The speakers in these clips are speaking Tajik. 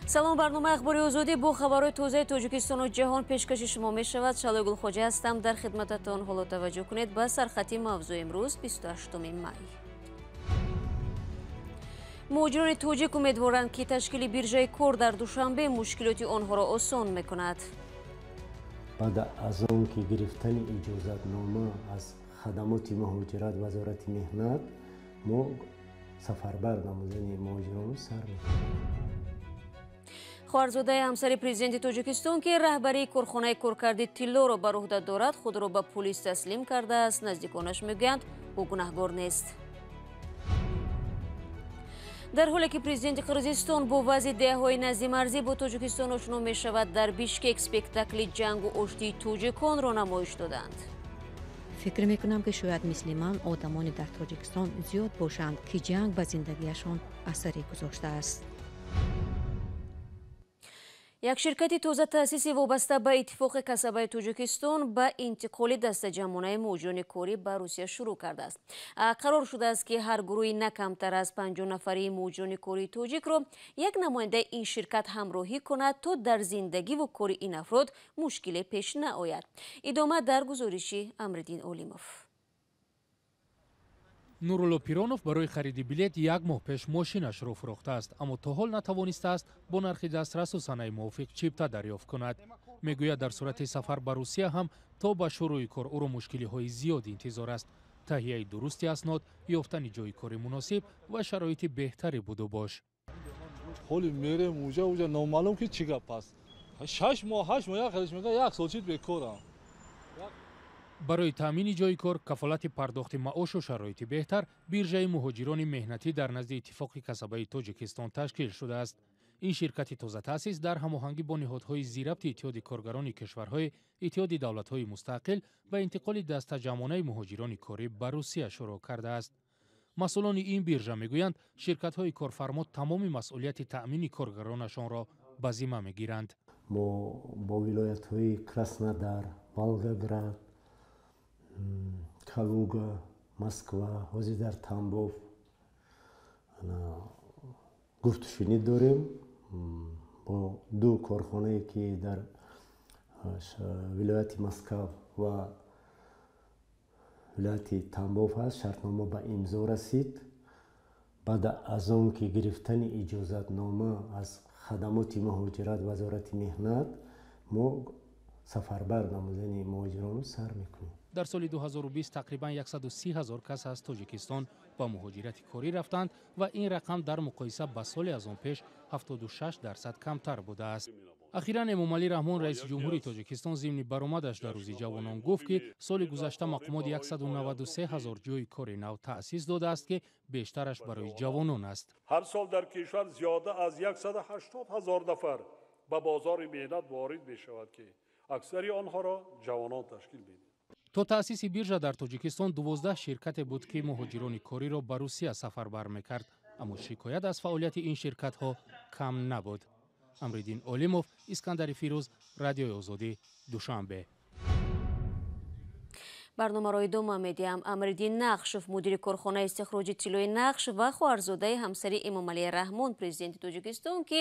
Салом, барномаи Ахбори Озодӣ бо хабарҳои тозаи Тоҷикистону ҷаҳон пешкаши шумо мешавад. Шалои Гулхоҷа ҳастам дар хидмататон. Ҳоло таваҷҷӯҳ кунед ба сархати мавзӯи имрӯз, 28 май. Муҳоҷирони тоҷик умедворанд, ки ташкили биржаи кор дар Душанбе мушкилоти онҳоро осон мекунад. Баъд аз он ки гирифтани иҷозатнома аз хадамоти муҳоҷират, Вазорати меҳнат, мо сафарбар намудани муҳоҷиронро сар мекунем. Хоҳарзодаи ҳамсари президенти Тоҷикистон, ки раҳбарии корхонаи коркарди тиллоро бар уҳда дорад, худро ба пулис таслим кардааст. Наздиконаш мегӯянд, ӯ гунаҳгор нест. Дар ҳоле ки президенти Қирғизистон бо вазъи деҳаҳои наздимарзӣ бо Тоҷикистон ошно мешавад, дар Бишкек спектакли ҷангу оштии тоҷиконро намоиш доданд. Фикр мекунам, ки шояд мисли ман одамоне дар Тоҷикистон зиёд бошанд, ки ҷанг ба зиндагиашон асаре гузоштааст. Як ширкати тозатаъсиси вобаста ба Иттифоқи касабаи Тоҷикистон ба интиқоли дастаҷамъонаи муҳоҷирони корӣ ба Русия шурӯъ кардааст. Қарор шудааст, ки ҳар гурӯҳи на камтар аз 50 нафарии муҳоҷирони кории тоҷикро як намояндаи ин ширкат ҳамроҳӣ кунад, то дар зиндагиву кори ин афрод мушкиле пеш наояд. Идома дар гузориши Амриддин Олимов. Нурулло Пиронов барои хариди билет як моҳ пеш мошинашро фурӯхтааст, аммо то ҳол натавонистааст бо нархи дастрасу санаи мувофиқ чипта дарёфт кунад. Мегӯяд, дар сурати сафар ба Русия ҳам то ба шурӯи кор ӯро мушкилиҳои зиёд интизор аст: таҳияи дурусти аснод, ёфтани ҷои кори муносиб ва шароити беҳтари будубош. Ҳоли мерем уҷа, уҷа номаълум ки чӣ гап аст. 6 моҳ, 8 моҳ, як хелеш мега, як сол чид бекорам. Барои таъмини ҷои кор, кафолати пардохти маошу шароити беҳтар биржаи муҳоҷирони меҳнатӣ дар назди Иттифоқи касабаи Тоҷикистон ташкил шудааст. Ин ширкати тозатаъсис дар ҳамоҳангӣ бо ниҳодҳои зирабти Иттиҳоди коргарони кишварҳои Иттиҳоди давлатҳои мустақил ба интиқоли дастаҷамъонаи муҳоҷирони корӣ ба Русия шурӯъ кардааст. Масъулони ин биржа мегӯянд, ширкатҳои корфармо тамоми масъулияти таъмини коргаронашонро ба зимма мегиранд. Мо бо вилоятҳои Краснодар, Волгоград, Калуга, Москва, ҳозир дар Тамбов гуфтушунид дорем. Бо ду корхонае, ки дар вилояти Москав ва вилояти Тамбов ҳаст, шартнома ба имзо расид. Баъд аз он ки гирифтани иҷозатнома аз хадамоти муҳоҷират, Вазорати меҳнат, мо сафарбар намудани муҳоҷиронро сар мекунем. Дар соли 2020 тақрибан 130 ҳазор кас аз Тоҷикистон ба муҳоҷирати корӣ рафтанд ва ин рақам дар муқоиса ба соли аз он пеш 76% камтар будааст. Ахиран Эмомалӣ Раҳмон, раиси ҷумҳури Тоҷикистон, зимни баромадаш дар Рӯзи ҷавонон гуфт, ки соли гузашта мақомот 193 ҳазор ҷойи кори нав таъсис додааст, ки бештараш барои ҷавонон аст. Ҳар сол дар кишвар зиёда аз 180 ҳазор нафар ба бозори меҳнат ворид мешавад, ки аксари онҳоро ҷавонон ташкил медиҳанд. То таъсиси биржа дар Тоҷикистон 12 ширкате буд, ки муҳоҷирони кориро ба Русия сафарбар мекард, аммо шикоят аз фаъолияти ин ширкатҳо кам набуд. Амриддин Олимов, Искандари Фирӯз, Радиои Озодӣ, Душанбе. Барномаро идома медиҳам. Амриддин Нақшов, мудири корхонаи истихроҷи тиллои Нақш ва хоҳарзодаи ҳамсари Эмомалӣ Раҳмон, президенти Тоҷикистон, ки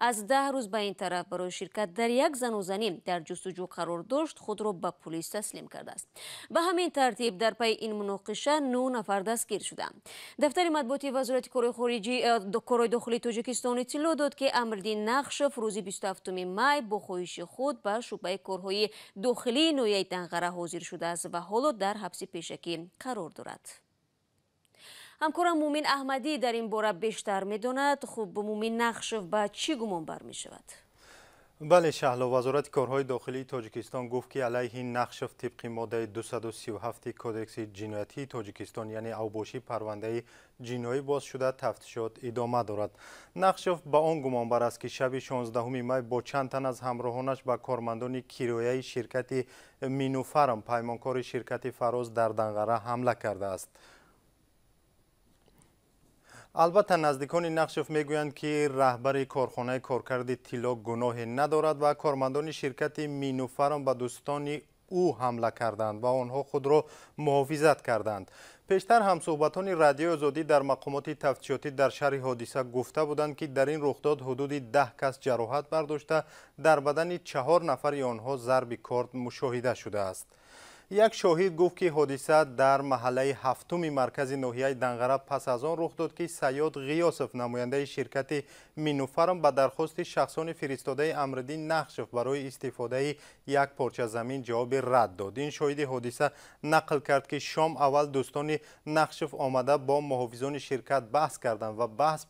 аз 10 рӯз ба ин тараф барои ширкат дар як занозанӣ дар ҷустуҷӯ қарор дошт, худро ба пулис таслим кардааст. Ба ҳамин тартиб дар пайи ин муноқиша нӯ нафар дастгир шуданд. Дафтари матбуоти Вазорати корҳои дохилии Тоҷикистон иттилоъ дод, ки Амриддин Нақшов рӯзи 27 май бо хоҳиши худ ба шӯъбаи корҳои дохилии ноҳияи Данғара ҳозир шудааст ва ҳоло дар ҳабси пешакӣ қарор дорад. Ҳамкорам Мумин Аҳмадӣ дар ин бора бештар медонад. Хуб, Мумин, Нақшов ба чӣ гумон бармешавад? Бале, Шаҳло, Вазорати корҳои дохилии Тоҷикистон гуфт, ки алайҳи Нақшов тибқи моддаи 237 Кодекси ҷиноятии Тоҷикистон, яъне авбошӣ, парвандаи ҷиноӣ боз шуда, тафтишот идома дорад. Нақшов ба он гумонбар аст, ки шаби 16 май бо чанд тан аз ҳамроҳонаш ба кормандони кирояи ширкати Минуфарм, паймонкори ширкати Фароз дар Данғара, ҳамла кардааст. Албатта, наздикони Нақшов мегӯянд, ки раҳбари корхонаи коркарди тилло гуноҳе надорад ва кормандони ширкати Минуфарм ба дӯстони ӯ ҳамла карданд ва онҳо худро муҳофизат карданд. Пештар ҳамсӯҳбатони Радиои Озодӣ дар мақомоти тафтишотӣ дар шаҳри ҳодиса гуфта буданд, ки дар ин рухдод ҳудуди 10 кас ҷароҳат бардошта, дар бадани 4 нафари онҳо зарби корд мушоҳида шудааст. Як шоҳид гуфт, ки ҳодиса дар маҳаллаи ҳафтуми маркази ноҳияи Данғара пас аз он рух дод, ки Саёд Ғиёсов, намояндаи ширкати Минуфарм, ба дархости шахсони фиристодаи Амриддин Нақшев барои истифодаи як порча замин ҷавоби рад дод. Ин шоҳиди ҳодиса нақл кард, ки шом аввал дӯстони Нақшев омада бо муҳофизони ширкат баҳс карданд ва баҳс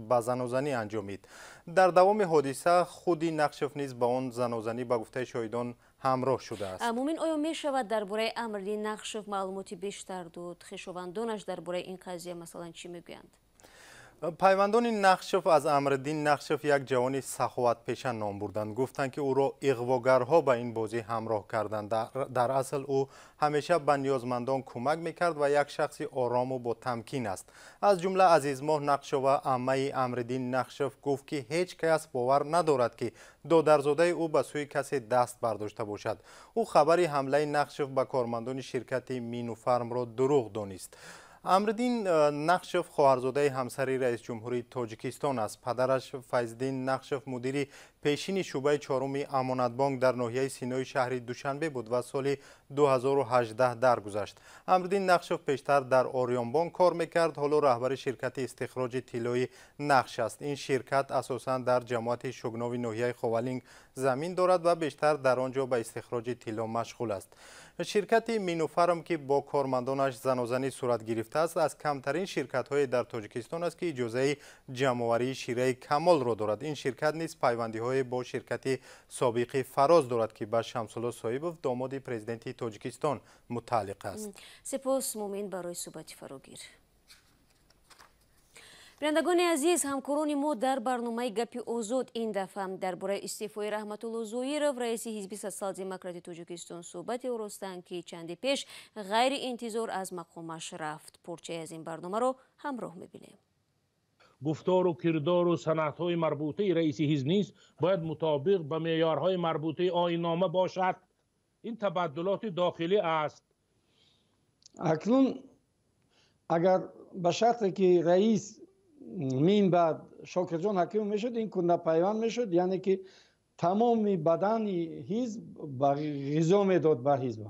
ба занозанӣ анҷомид. Дар давоми ҳодиса худи Нақшев низ ба он занозанӣ ба гуфтаи шоҳидон ҳамроҳ шудааст. Мумин, оё мешавад дар бораи Амриддин Нақшев маълумоти бештар дод? Хешовандонаш дар бораи ин қазия масалан чӣ мегӯянд? Пайвандони Нақшев аз Амриддин Нақшев як ҷавони саховатпеша ном бурданд. Гуфтанд, ки ӯро иғвогарҳо ба ин бозӣ ҳамроҳ карданд. Дар асл ӯ ҳамеша ба ниёзмандон кӯмак мекард ва як шахси орому ботамкин аст. Аз ҷумла Азизмоҳ Нақшова, аммаи Амриддин Нақшев, гуфт, ки ҳеҷ кас бовар надорад, ки додарзодаи ӯ ба сӯи касе даст бардошта бошад. Ӯ хабари ҳамлаи Нақшев ба кормандони ширкати Минуфармро дурӯғ донист. Амриддин Нақшев хоҳарзодаи ҳамсари раисҷумҳурии Тоҷикистон аст. Падараш Файздин Нақшев мудири пешини шӯъбаи чоруми Амонатбонк дар ноҳияи Синои шаҳри Душанбе буд ва соли 2018 даргузашт. Амриддин Нақшев пештар дар Ориёнбонк кор мекард, ҳоло раҳбари ширкати истихроҷи тиллои Нақш аст. Ин ширкат асосан дар ҷамоати Шугнови ноҳияи Ховалинг замин дорад ва бештар дар он ҷо ба истихроҷи тилло машғул аст. Ширкати Минуфарм, ки бо кормандонаш занозанӣ сурат гирифтааст, аз камтарин ширкатҳое дар Тоҷикистон аст, ки иҷозаи ҷамъоварии шираи камолро дорад. Ин ширкат низ пайвандиҳое бо ширкати собиқи Фароз дорад, ки ба Шамсулло Соҳибов, домоди президенти Тоҷикистон, мутааллиқ аст. Сипос, Мумин, барои суҳбати фарогир. Бинандагони азиз, ҳамкорони мо дар барномаи Гапи Озод ин дафъа дар бораи истеъфои Раҳматулло Зоиров, раиси ҳизби Социал-демократи Тоҷикистон, суҳбате оростанд, ки чанде пеш ғайриинтизор аз мақомаш рафт. Порчае аз ин барномаро ҳамроҳ мебинем. Гуфтору кирдору санадҳои марбутаи раиси ҳизб низ бояд мутобиқ ба меъёрҳои марбутаи оиннома бошад. Ин табаддулоти дохилӣ аст. Акнун агар ба шарте ки раис мин баъд Шокирҷон Ҳакимов мешуд, ин кундапайванд мешуд, яъне ки тамоми бадани ҳизб ба ғизо медод ба ҳизб.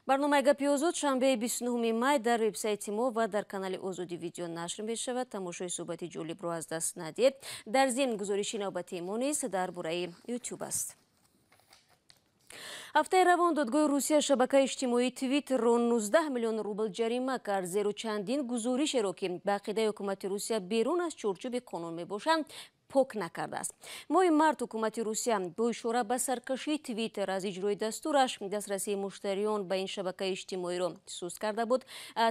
Барномаи Гапи Озод шанбеи 29 май дар вебсайти мо ва дар канали Озоди видео нашр мешавад. Тамошои суҳбати ҷолибро аз даст надиҳед. Дар зимн гузориши навбатии мо низ дар бораи Ютуб аст. Ҳафтаи равон додгоҳи Русия шабакаи иҷтимоии Твиттерро 19 миллион рубл ҷарима кард, зеро чандин гузоришеро, ки ба ақидаи ҳукумати Русия берун аз чорчӯби қонун мебошанд, пок накардааст. Моҳи март ҳукумати Русия бо ишора ба саркашии Твиттер аз иҷрои дастураш дастрасии муштариён ба ин шабакаи иҷтимоиро суст карда буд.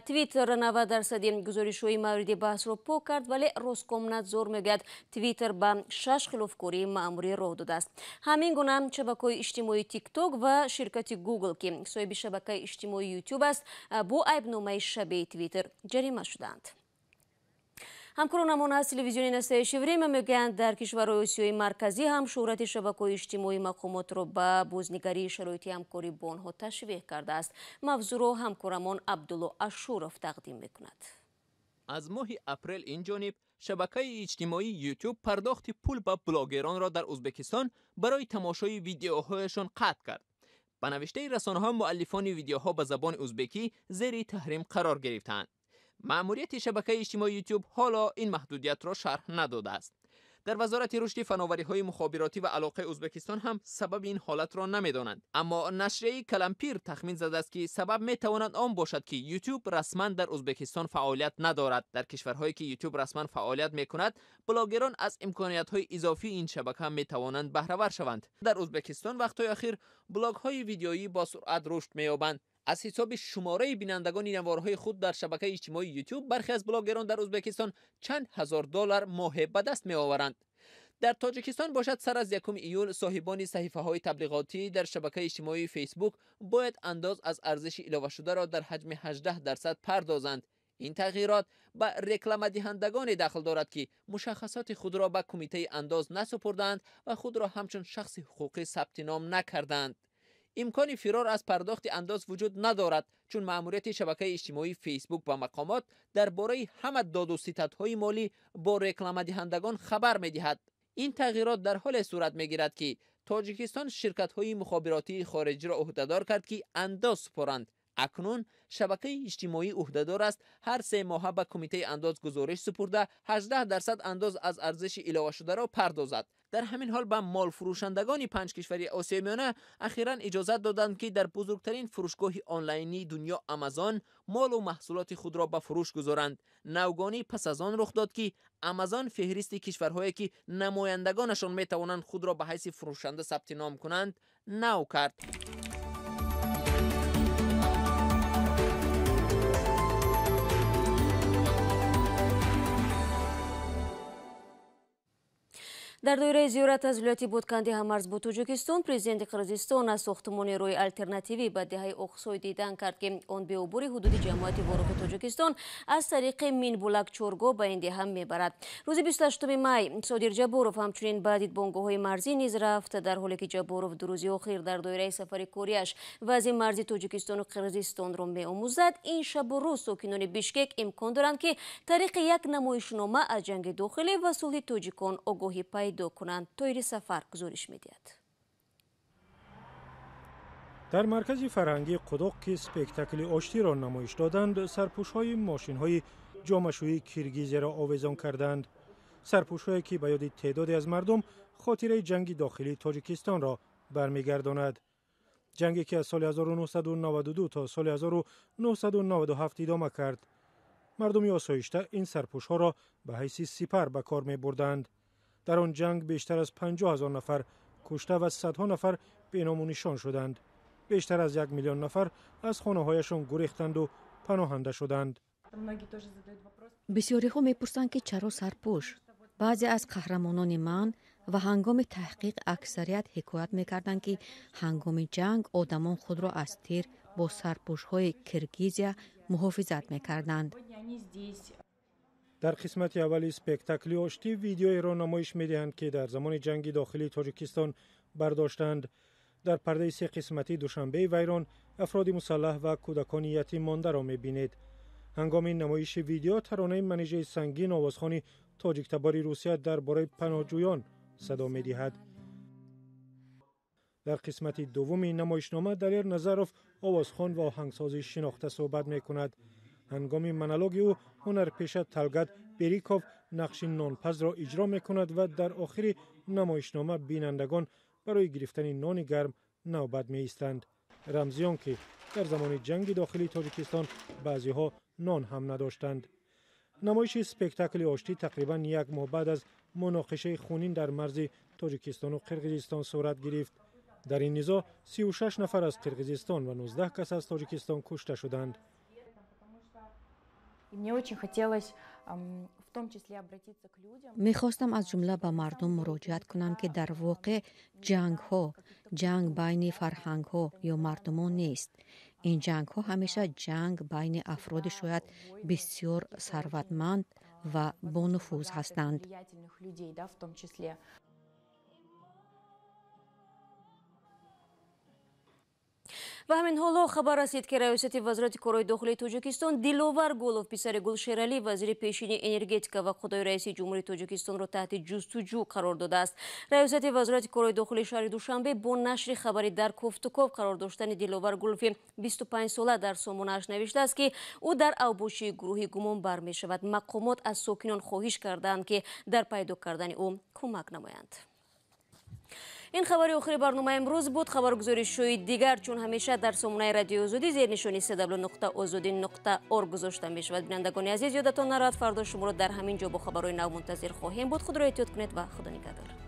Твиттер 90% гузоришҳои мавриди баҳсро пок кард, вале Роскомнадзор мегӯяд, Твиттер ба 6 хилофкории маъмурӣ роҳ додааст. Ҳамин гуна шабакаҳои иҷтимоии Тикток ва ширкати Гугл, ки соҳиби шабакаи иҷтимоии Ютуб аст, бо айбномаи шабеҳи Твиттер ҷарима шуданд. Ҳамкоронамон аз телевизиони Настоящее время мегӯянд, дар кишварҳои Осиёи Марказӣ ҳам шӯҳрати шабакаҳои иҷтимоӣ мақомотро ба бознигарии шароити ҳамкорӣ бо онҳо ташвиқ кардааст. Мавзӯъро ҳамкорамон Абдулло Ашуров тақдим мекунад. Аз моҳи апрел ин ҷониб шабакаи иҷтимоии YouTube пардохти пул ба блогеронро дар Ӯзбекистон барои тамошои видеоҳояшон қатъ кард. Ба навиштаи расонаҳо, муаллифони видеоҳо ба забони ӯзбекӣ зери таҳрим қарор гирифтаанд. Маъмурияти шабакаи иҷтимоии YouTube ҳоло ин маҳдудиятро шарҳ надодааст. Дар Вазорати рушди фановариҳои мухобиротӣ ва алоқаи Ӯзбекистон ҳам сабаби ин ҳолатро намедонанд. Аммо нашрияи Калампир тахмин задааст, ки сабаб метавонад он бошад, ки YouTube расман дар Ӯзбекистон фаъолият надорад. Дар кишварҳое ки YouTube расман фаъолият мекунад, блогерон аз имкониятҳои изофии ин шабака метавонанд баҳравар шаванд. Дар Ӯзбекистон вақтҳои охир блогҳои видеоӣ бо суръат рушд меёбанд. Аз ҳисоби шумораи бинандагони наворҳои худ дар шабакаи иҷтимоии YouTube бархе аз блогерон дар Ӯзбекистон чанд ҳазор доллар моҳе ба даст меоваранд. Дар Тоҷикистон бошад, сар аз 1 июл соҳибони саҳифаҳои таблиғотӣ дар шабакаи иҷтимоии Facebook бояд андоз аз арзиши иловашударо дар ҳаҷми 18% пардозанд. Ин тағйирот ба рекламадиҳандагоне дахл дорад, ки мушаххасоти худро ба кумитаи андоз насупурдаанд ва худро ҳамчун шахси ҳуқуқӣ сабти ном накардаанд. Имкони фирор аз пардохти андоз вуҷуд надорад, чун маъмурияти шабакаи иҷтимоии Фейсбук ба мақомот дар бораи ҳама доду ситадҳои молӣ бо рекламадиҳандагон хабар медиҳад. Ин тағйирот дар ҳоле сурат мегирад, ки Тоҷикистон ширкатҳои мухобиротии хориҷиро ӯҳдадор кард, ки андоз супоранд. Акнун шабакаи иҷтимоӣ ӯҳдадор аст ҳар 3 моҳа ба кумитаи андоз гузориш супурда 18% андоз аз арзиши иловашударо пардозад. Дар ҳамин ҳол ба молфурӯшандагони 5 кишвари Осиёи Миёна ахиран иҷозат доданд, ки дар бузургтарин фурӯшгоҳи онлайнии дунё Амазон молу маҳсулоти худро ба фурӯш гузоранд. Навгонӣ пас аз он рух дод, ки Амазон феҳристи кишварҳое, ки намояндагонашон метавонанд худро ба ҳайси фурӯшанда сабти ном кунанд, нав кард. Дар доираи зиёрат аз вилояти Бодканди ҳаммарз бо Тоҷикистон, президенти Қирғизистон аз сохтмони роҳи алтернативӣ ба деҳаи Оқсой дидан кард, ки он беубури ҳудуди ҷамоати Ворухи Тоҷикистон аз тариқи Минбулак Чоргоҳ ба ин деҳа мебарад. Рӯзи 28 май Содир Ҷабборов ҳамчунин ба дидбонгоҳҳои марзӣ низ рафт, дар ҳоле ки Ҷабборов ду рӯзи охир дар доираи сафари кориаш вазъи марзи Тоҷикистону Қирғизистонро меомӯзад. Ин шабу рӯз сокинони Бишкек имкон доранд, ки тариқи як намоишнома аз ҷанги дохилӣ ва сулҳи тоҷикон огоҳӣ пайдо кунанд. Тоири Сафар гузориш медиҳад. Дар маркази фарҳангии Қудоқ, ки спектакли оштиро намоиш доданд, сарпӯшҳои мошинҳои ҷомашӯии киргизияро овезон карданд. Сарпӯшҳое, ки ба ёди теъдоде аз мардум хотираи ҷанги дохилии Тоҷикистонро бармегардонад. Ҷанге, ки аз соли 1992 то соли 1997 идома кард. Мардуми осоишта ин сарпӯшҳоро ба ҳайси сипар ба кор мебурданд. Дар он ҷанг бештар аз 50 000 нафар кушта ва садҳо нафар беному нишон шуданд. Бештар аз 1 миллион нафар аз хонаҳояшон гурехтанду паноҳанда шуданд. Бисёриҳо мепурсанд, ки чаро сарпӯш. Баъзе аз қаҳрамонони ман ва ҳангоми таҳқиқ аксарият ҳикоят мекарданд, ки ҳангоми ҷанг одамон худро аз тир бо сарпӯшҳои Киргизия муҳофизат мекарданд. Дар қисмати аввали спектакли оштӣ видеоеро намоиш медиҳанд, ки дар замони ҷанги дохилии Тоҷикистон бардоштанд. Дар пардаи се қисматӣ Душанбеи вайрон, афроди мусаллаҳ ва кӯдакони ятим мондаро мебинед. Ҳангоми намоиши видео таронаи Манижаи Сангин, овозхони тоҷиктабори Русия, дар бораи паноҳҷӯён садо медиҳад. Дар қисмати дуввуми намоишнома Далер Назаров, овозхон ва оҳангсози шинохта, суҳбат мекунад. Ҳангоми монологи ӯ ҳунарпеша Талгат Бериков нақши нонпазро иҷро мекунад ва дар охири намоишнома бинандагон барои гирифтани нони гарм навбат меистанд. Рамзи он, ки дар замони ҷанги дохилии Тоҷикистон баъзеҳо нон ҳам надоштанд. Намоиши спектакли оштӣ тақрибан як моҳ баъд аз муноқишаи хунин дар марзи Тоҷикистону Қирғизистон сурат гирифт. Дар ин низоъ 36 нафар аз Қирғизистон ва 19 кас аз Тоҷикистон кушта шуданд. Мехостам аз ҷумла ба мардум муроҷиат кунам, ки дар воқеъ ҷангҳо ҷанг байни фарҳангҳо ё мардумон нест. Ин ҷангҳо ҳамеша ҷанг байни афроди шояд бисёр сарватманд ва бонуфуз ҳастанд. Ва ҳамин ҳоло хабар расид, ки раёсати вазорати корҳои дохилии Тоҷикистон Диловар Гулов, писари Гулшералӣ, вазири пешини энергетика ва худои раиси ҷумҳурии Тоҷикистонро таҳти ҷустуҷӯ қарор додааст. Раёсати вазорати корҳои дохилии шаҳри Душанбе бо нашри хабари дар кофтуков қарор доштани Диловар Гулови 25сола дар сомонааш навиштааст, ки ӯ дар авбошии гурӯҳи гумонбар мешавад. Мақомот аз сокинон хоҳиш кардаанд, ки дар пайдо кардани ӯ кӯмак намоянд. Ин хабари охири барномаи имрӯз буд. Хабаргузоришҳои дигар чун ҳамеша дар сомонаи радиои Озодӣ зери нишони cw.ozodi.org гузошта мешавад. Бинандагони азиз, ёдатон нарад, фардо шуморо дар ҳамин ҷо бо хабарҳои нав мунтазир хоҳем буд. Худро эҳтиёт кунед ва Худо нигаҳдор.